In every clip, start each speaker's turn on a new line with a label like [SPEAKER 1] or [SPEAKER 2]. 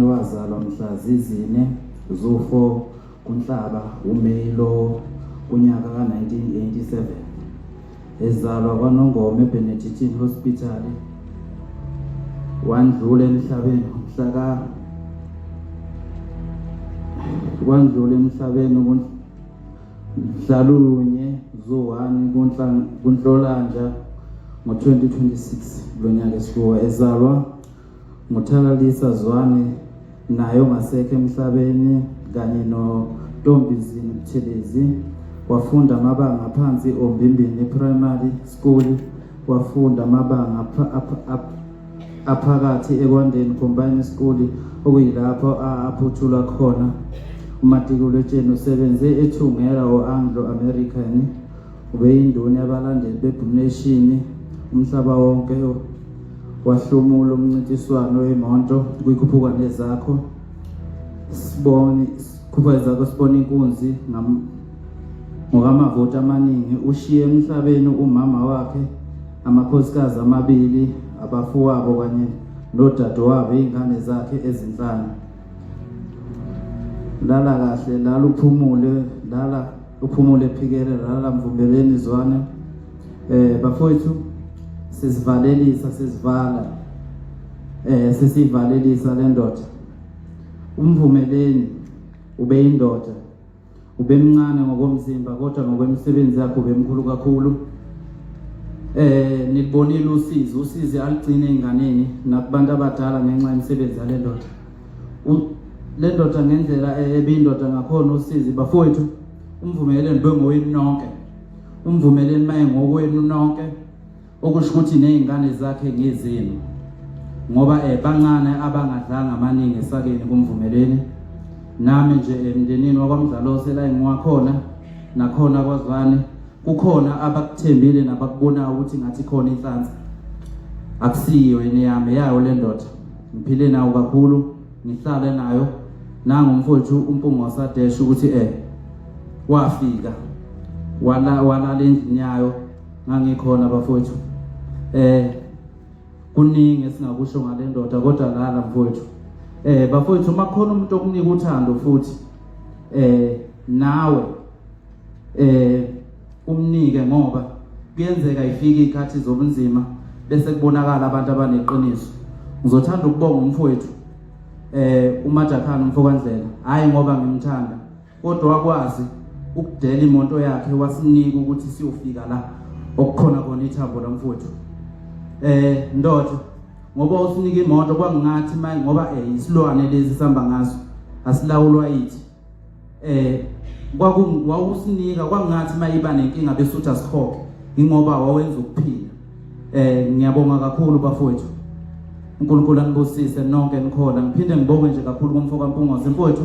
[SPEAKER 1] Wazalwa mhla zizine zu-4 kuNhlaba uMeyi lo kunyaka ka-1987 ezalwa kwaNongoma eBenedictine Hospital wandlula emhlabeni mhla ka wandlula emhlabeni mhla lunye zu-1 kuNhlolanja ngo-2026 lonyaka esikuwo ezalwa NguThalalisa Zwane naye ongasekho emhlabeni kanye noNtombizini Buthelezi. Wafunda amabanga aphansi oMbimbini Primary School, wafunda amabanga aphakathi eKwandeni Combined School okuyilapho aphothula khona umatikuletsheni. Usebenze eThungela o-Anglo American, ubeyinduna yabalandeli beBlue Nation umhlaba wonke. Wahlomula umncintiswano wemonto kwikhuphuka nezakho sibone khuphuka zakho sibone inkunzi ngokamavoti amaningi. Ushiye emhlabeni umama wakhe, amakhosikazi amabili, abafowabo kanye nodadewabo, izingane zakhe ezinhlanu. Lala kahle, lala uphumule, lala uphumule phikele, lala Mvumeleni Zwane. Bafowethu, sizivalelisa, sizivala sesivalelisa le ndoda. Umvumeleni ubeyindoda, ubemncane ngokomzimba kodwa ngokwemisebenzi yakhe ubemkhulu kakhulu. Nilibonile usizi, usizi aligcine enganeni nakubantu abadala ngenxa yemisebenzi yale ndoda. Le ndoda ngendlela ebiyindoda ngakhona usizi bafowethu, umvumeleni bengowenu nonke, umvumeleni maye ngokwenu nonke, okusho ukuthi nezingane zakhe ngezenu ngoba bancane abangadlanga amaningi esakeni kumvumeleni. Nami nje emndenini wakwaMdlalose la engiwakhona nakhona kwaZwane kukhona abakuthembile nabakubonayo ukuthi ngathi khona inhlansi akusiyo yena yami yayo le ndoda. Ngiphile nawo kakhulu, ngihlale nayo nangu umfowethu uMpungosa Dash ukuthi wafika wala walala endlini yayo, ngangikhona bafowethu. Kuningi esingakusho ngale ndoda kodwa lala mfowethu. Bafowethu, uma khona umuntu okunika uthando futhi nawe umnike, ngoba kuyenzeka ifike izikhathi zobunzima bese kubonakala abantu abaneqiniso. Ngizothanda ukubonga umfowethu uMajakhana umfokandlela, hayi ngoba ngimthanda kodwa wakwazi ukudela imoto yakhe wasinika ukuthi siyofika la okukhona khona ithambo lamfowethu. Ndoda, ngoba usinika imoto kwangathi manje ngoba isilwane lesi sihamba ngaso asilawulwa yithi, kwaku wawusinika kwangathi mayiba nenkinga bese uthi asikhokhe ingoba wawenza ukuphila. Ngiyabonga kakhulu bafowethu, uNkulunkulu anibusise nonke nikhona. Ngiphinde ngibonge nje kakhulu kumfo kaMpungose. Mfowethu,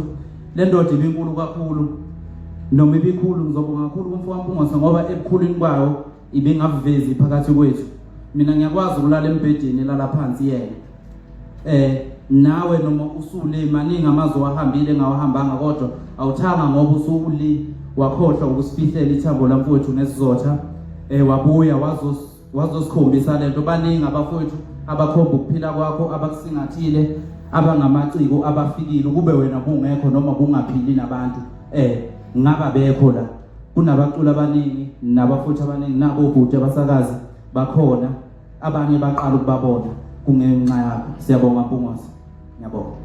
[SPEAKER 1] le ndoda ibinkulu kakhulu, noma ibikhulu, ngizobonga kakhulu kumfo kaMpungose ngoba ebukhulwini kwayo ibingavezi phakathi kwethu. Mina ngiyakwazi ukulala embhedeni lala phansi yena. Nawe noma usule maningi amazwi wahambile ngawahambanga kodwa awuthanga ngoba usuli wakhohlwa ukusifihlela ithambo lamfowethu ngesizotha. Wabuya wazosikhombisa lento. Baningi abafowethu abakhomba ukuphila kwakho, abakusingathile, abangamaciko abafikile ukube wena bungekho noma bungaphili nabantu ngaba bekho la. Kunabaculi abaningi nabafowethu abaningi nabo obhuti abasakazi bakhona, abanye baqala ukubabona kungenxa yakho. Siyabonga Mpungose, ngiyabonga.